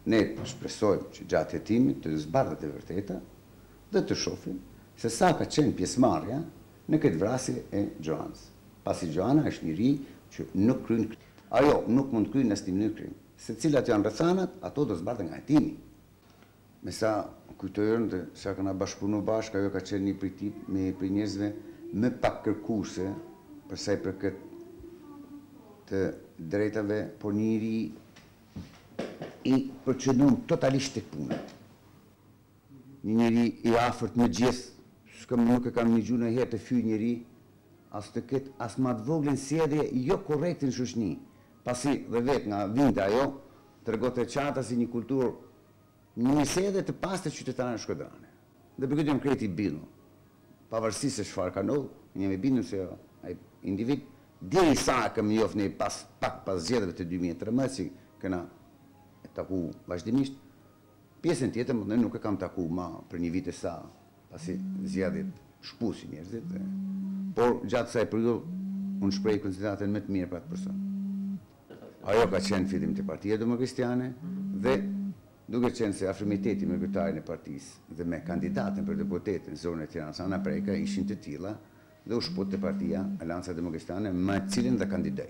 Ne shpresojmë që gjatë hetimit të zbardhet e vërteta dhe të shohim se sa ka qenë pjesëmarrja në këtë vrasje e Xhoanës. Pasi Xhoana është njeri që nuk kryen krim. Ajo nuk mund të kryejë në asnjë mënyrë krim. Se cilat janë rrethanat, ato do zbardhen nga hetimi. Me sa kujtoj unë dhe sa kena bashkëpunu bashkë, ajo ka qenë një prej tip, me prej njerëzve më pak kërkuese për sa i përket të drejtave, por një njeri i përqendruar totalisht tek puna. Një njeri i afërt me gjithë, s'kam nuk e kam nigju ndonjëherë të fyjë njeri, as të ketë as ma të voglën sjellje jo korrekte në shoqni, pasi dhe vetë nga vinte ajo, tregonte qartazi një kulturë, një mirësjellje të pastër qytetare shkodrane. Dhe për këtë jam krejt i bindur, pavarësisht se çfarë ka ndodhur, unë jam i bindur se ai individ, deri sa e kam njoft ne pas pak pas zgjedhjeve të 2013 që kena taku vazhdimisht, pjesën tjetër më nuk e kam taku ma për një vit e sa, pasi zgjedhjet shkpusin njerëzit, dhe, por gjatë kësaj periudhe unë shpreh konsideratën më të mirë për atë person. Ajo ka qenë fillim te Partia Demokristiane dhe duke qenë se afrimiteti me kryetarin e partisë dhe me kandidatin për deputet në zonën e Tiranës, Ana Preka, ishin të tilla dhe u shput te partia Aleanca Demokristiane me të cilën dhe kandidoi.